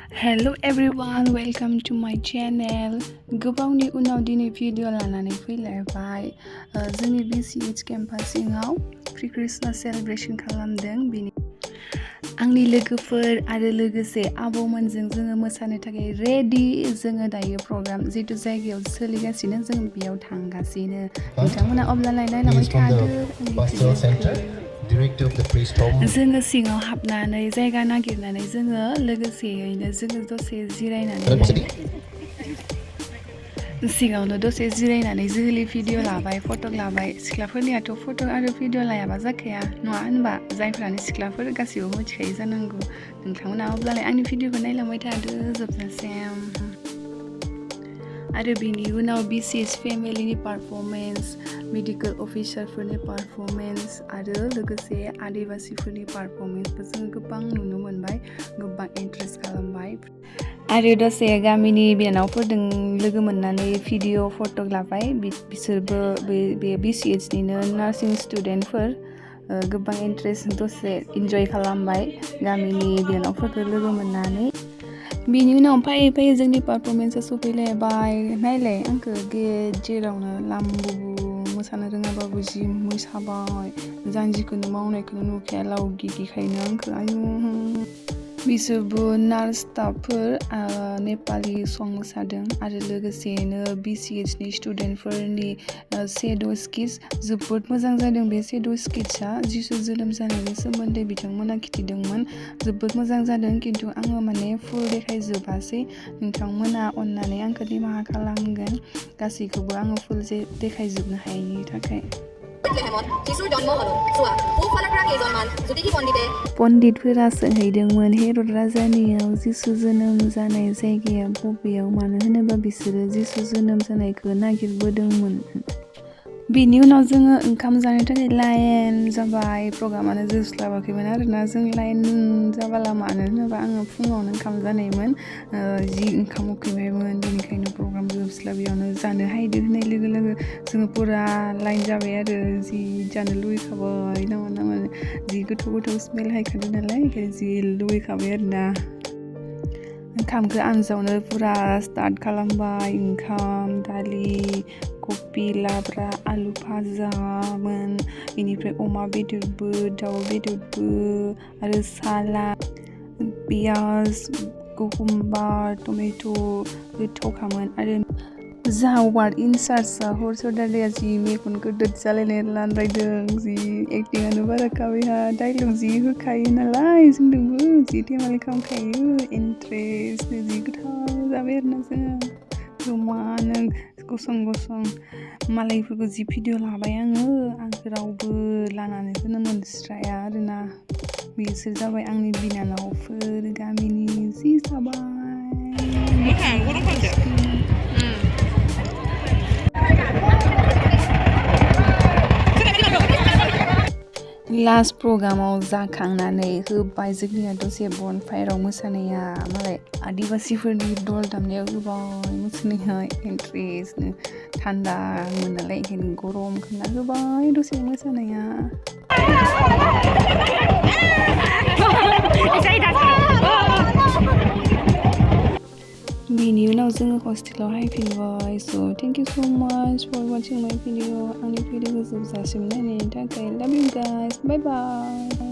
Hello everyone, welcome to my channel. गोबावनि उनाव दिनै भिडिअ लानानै फैलायबाय जोंनि BCH campus सिङाव प्रि क्रिसमास सेलिब्रेशन खालामदों बिनि आंनि लोगोफोर आरो लोगोसे आबौमोनजों जोङो मोसानो थाखाय रेडि जोङो दायो प्रग्राम जितु जायगायाव सोलिगासिनो जों बेयाव थांगासिनो नोंथांमोना अब्लालाय नायलांबाय थादो जोङो सिङाव हाबनानै जायगा नागिरनानै जोङो लोगोसेयैनो जोङो दसे सिगाङावनो दसे जिरायनानै जोहोलि भिडिअ लाबाय फट' लाबाय सिख्लाफोरनियाथ' फट' आरो भिडिअ लायाबा जाखाया नङा होनबा जायफ्रानो सिख्लाफोर गासिबो मिथिखायो जानांगौ नोंथांमोना अब्लालाय आंनि भिडिअखौ नायलांबाय थादो जोबजासिम आरो बिनि उनाव BCH फेमिलिनि पारफरमेन्स मेडिकेल अफिसारफोरनि पारफरमेन्स आरो लोगोसे आदिबासिफोरनि पारफरमेन्सबो जों गोबां नुनो मोनबाय गोबां इन्ट्रेस्ट खालामबाय आरो दसे गामिनि बिनानावफोरजों लोगो मोननानै भिडिअ फट' लाबाय बिसोरबो बे BCHनिनो नार्सिं स्टुडेन्टफोर गोबां इन्ट्रेस्ट दसे इन्जय खालामबाय गामिनि बिनानावफोरखौ लोगो मोननानै बिनि उनाव फैयै फैयै जोंनि पारफरमेन्सआ सफैलायबाय नायलाय आंखौ जेरावनो लाम्बुबु मोसानो रोङाबाबो जि मोसाबाय जानजिखौनो मावनायखौनो नुखाया लावगिगिखायनो आंखौ आयु बिसोरबो नार्स स्टाफफोर नेपालि सं मोसादों आरो लोगोसेनो BCHनि स्टुडेन्टफोरनि सेड' स्किट्स जोबोद मोजां जादों बे सेड' स्किट्सआ जिसु जोनोम जानायनि सोमोन्दै बिथांमोना खिथिदोंमोन जोबोद मोजां जादों खिन्थु आङो माने फुल देखायजोबासै नोंथांमोना अन्नानै आंखौ निमाहा खालामगोन गासैखौबो आङो फुल देखायजोबनो हायैनि थाखाय पण्डितफोरा सोंहैदोंमोन हेर'द राजानियाव जिसु जोनोम जानाय जायगाया बबेयाव मानो होनोबा बिसोरो जिसु जोनोम जानायखौ नागिरबोदोंमोन बिनि उनाव जोङो ओंखाम जानो थाखाय लाइन जाबाय प्रग्रामानो जोबस्लाबाखैमोन आरोना जों लाइन जाबाला मानो होनोबा आङो फुङावनो ओंखाम जानायमोन जि ओंखाम उखैबायमोन बेनिखायनो प्रग्राम जोबस्लाबियावनो जानो हायदो होननाय लोगो लोगो जोङो पुरा लाइन जाबाय आरो जि जानो लुगैखाबाय नामा जि गोथाव स्मेल हायखादों नालाय ओंखायनो जि लुगैखाबाय आरोना ओंखामखौ आनजावनो पुरा स्टार्ट खालामबाय ओंखाम दालि कबि लाब्रा आलु भाजामोन बेनिफ्राय अमा बेदरबो दाउ बेदरबो आरो सालाद पियाज कुकुम्बार टमेट' गोथावखामोन आरो जाहा वार्ड इनचार्जआ हरसर दालिया जि मेगनखौ दोद जालायनाय लानरायदों जि एक्टिङानो बाराखा बेहा डाइलग जि होखायो नालाय जोंदोंबो जि धेमालि खालामखायो इन्ट्रेस्ट जि गोथाव जाबाय आरोना जोङो जमानो गसं मालायफोरखौ जि भिडिअ लाबाय आङो आंखौ रावबो लानानै होनो मोनस्राया आरोना बिसोर जाबाय आंनि बिनानावफोर गामिनि जि जाबाय लास्ट प्रग्रामाव जाखांनानै होबाय जोंनिया दसे बनफायाराव मोसानाया मालाय आदिबासिफोरनि दल दामनायाव होबाय मोसानाया इन्ट्रेस्टनो थान्दामोन नालाय ओंखायनो गरम खालामना होबाय दसे मोसानाया बिनि उनाव जोङो हस्टेलाव हायफिनबाय स' थेंक इउ स' माच फर वाचिं माय भिडिअ आंनि भिडिअखौ जोबजासिम नायनायनि थाखाय लाभ इउ गाइस बाय बाय